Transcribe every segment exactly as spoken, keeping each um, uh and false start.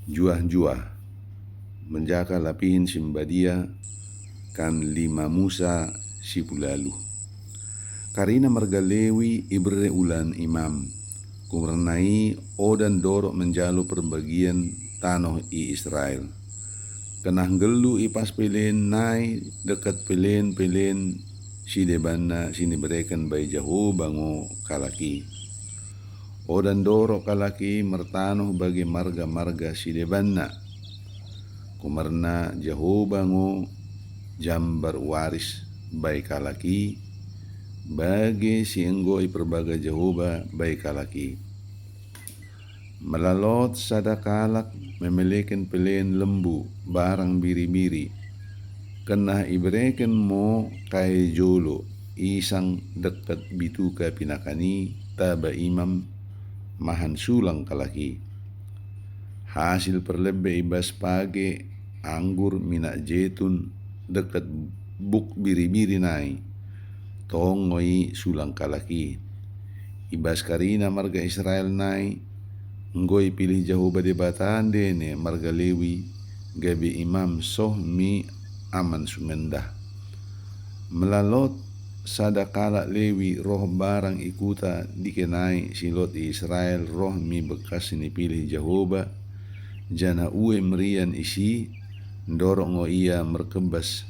Juah-juah, menjaka lapihen si mbadia kan lima Musa si pulalu. Karina marga Lewi ibere ulan imam, kumerna i oda ndorok menjalo perbagian tanoh i Israel. Kenah nggeluh i pas pelen nai deket pelen-pelen si debanna si nibereken bai Jehoba ngo kalak i. Oda ndorok kalak i mertanoh bage marga-marga si debanna. Kumerna Jehoba ngo jambar waris bai kalak i, bage si enggo iperbaga Jehoba bai kalak i. Mela lot sada kalak memeleken pelen lembu barang biri-biri, kenah ibereken mo kai jolo isang deket bituka pinakan i taba imam mahan sulang kalak i. Hasil perlebe i bas page, anggur, minak jetun, deket buk biri-biri nai, tong ngo i sulang kalak i. I bas karina marga Israel nai, enggo ipilih Jehoba Dibata ndene marga Lewi gabe imam soh mi aman sumendah. Mela lot sada kalak Lewi roh barang i kuta dike nai si lot i Israel roh mi bekas si nipilih Jehoba, janah ue merian isi, ndorok ngo ia merkebas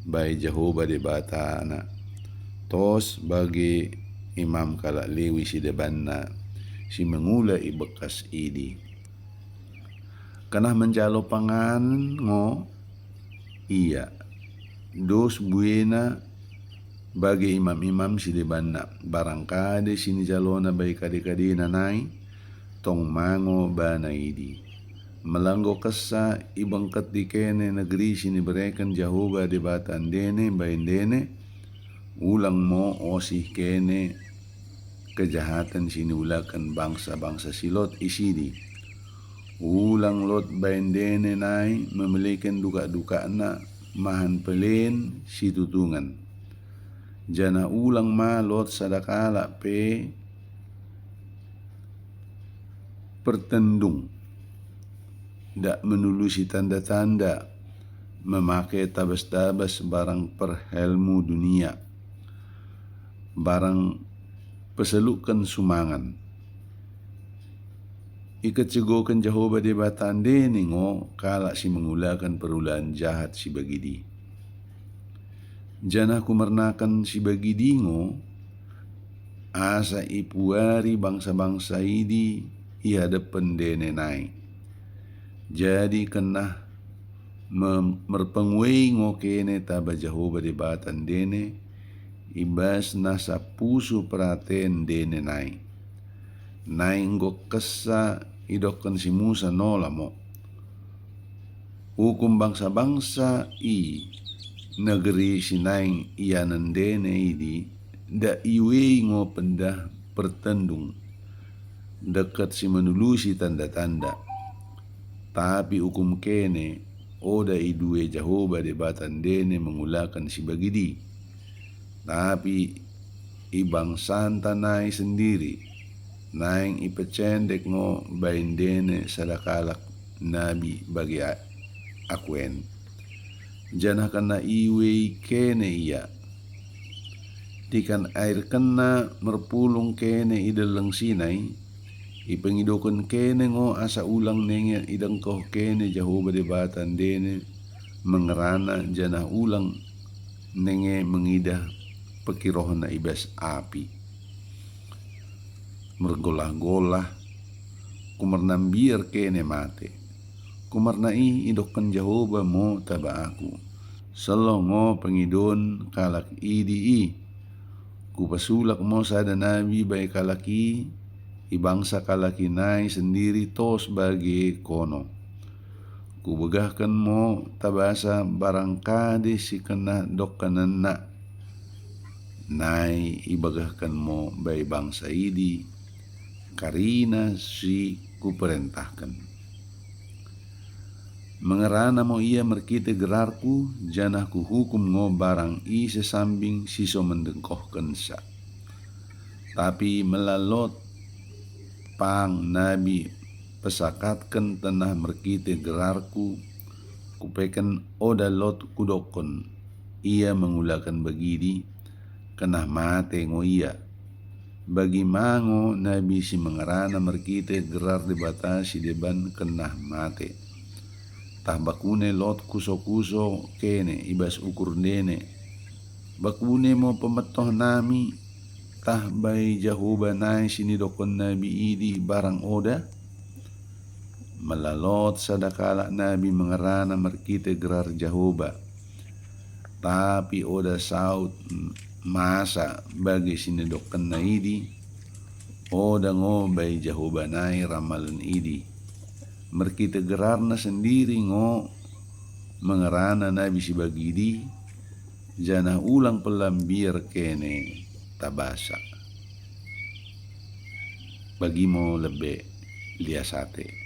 bai Jehoba Debatana, tos bage imam kalak Lewi si debanna, si mengula i bekas idi. Kenah menjalo pangan ngo ia, dos buena bage imam-imam si debanna, barang kade si nijalona bai kade-kadena nai, tong ma ngo bana idi. Mela enggo kessa ibengket dikene negeri si nibereken Jehoba Dibata ndene bai ndene, ulang mo osih kene kejahaten si niulaken bangsa-bangsa si lot isidi. Ulang lot bai ndene nai memeliken dukak-dukakna mahan pelen si tutungen. Janah ulang ma lot sada kalak pe pertendung, dak menulusi tanda-tanda, memake tabas-tabas barang perhelmu dunia, barang peseluken sumangan. Ikecegoken Jehoba Dibata ndene ngo kalak si mengulaken perulaan jahat si bagidi. Janah kumernaken si bagidi ngo, asa ipuari bangsa-bangsa idi i hadepen ndene nai. Jadi kenah me-, merpenguei ngo kene taba Jehoba Dibata ndene, i bas nasa pusuh peraten ndene nai. Nai enggo kessa idokken si Musa nola mo. Ukum bangsa-bangsa i negeri si naing ianendene idi, dak iuei ngo pendah pertendung deket si menulusi tanda-tanda. Tapi ukum kene, oda idue Jehoba Dibata ndene mengulaken si bagidi. Tapi i bangsanta nai sendiri, naing ipecendek ngo bai ndene sada kalak nabi bage a-, aku en. Janah kena iuei kene ia. Tikan air kena merpulung kene i deleng Sinai, ipengidoken kene ngo asa ulang nenge idengkoh kene Jehoba Dibata ndene mengerana janah ulang nenge mengidah pekirohna i bas api. Mergolah-golah, kumerna mbiar kene mate. Kumerna i idokken Jehoba mo taba aku, selo ngo pengidon kalak idi i. Kupesulak mo sada nabi bai kalak i, i bangsa kalak i nai sendiri tos bage kono. Kubegahken mo tabasa barang kade si kena dokkenenna. Nai ibegahken mo bai bangsa idi karina si kuperentahken. Mengerana mo ia merkite gerarku, janah kuhukum ngo barang ise sambing si so mendengkohkensa. Tapi mela lot pang nabi pesakatken tenah merkite gerarku, kupeken oda lot kudokken ia mengulaken bagidi, kenah mate ngo ia. Bagi ma ngo nabi si mengerana merkite gerar Dibata si deban kenah mate. Tah bakune lot kuso-kuso kene i bas ukur ndene. Bakune mo pemetoh nami, tah bai Jehoba nai si nidokken nabi idi barang oda? Mela lot sada kalak nabi mengerana merkite gerar Jehoba. Tapi oda saut masa bagi si nidokkenna idi, oda ngo bai Jehoba nai ramalen idi. Merkite gerarna sendiri ngo mengerana nabi si bagidi, janah ulang pela mbiar kene tabasa. Bagimo lebe lias ate.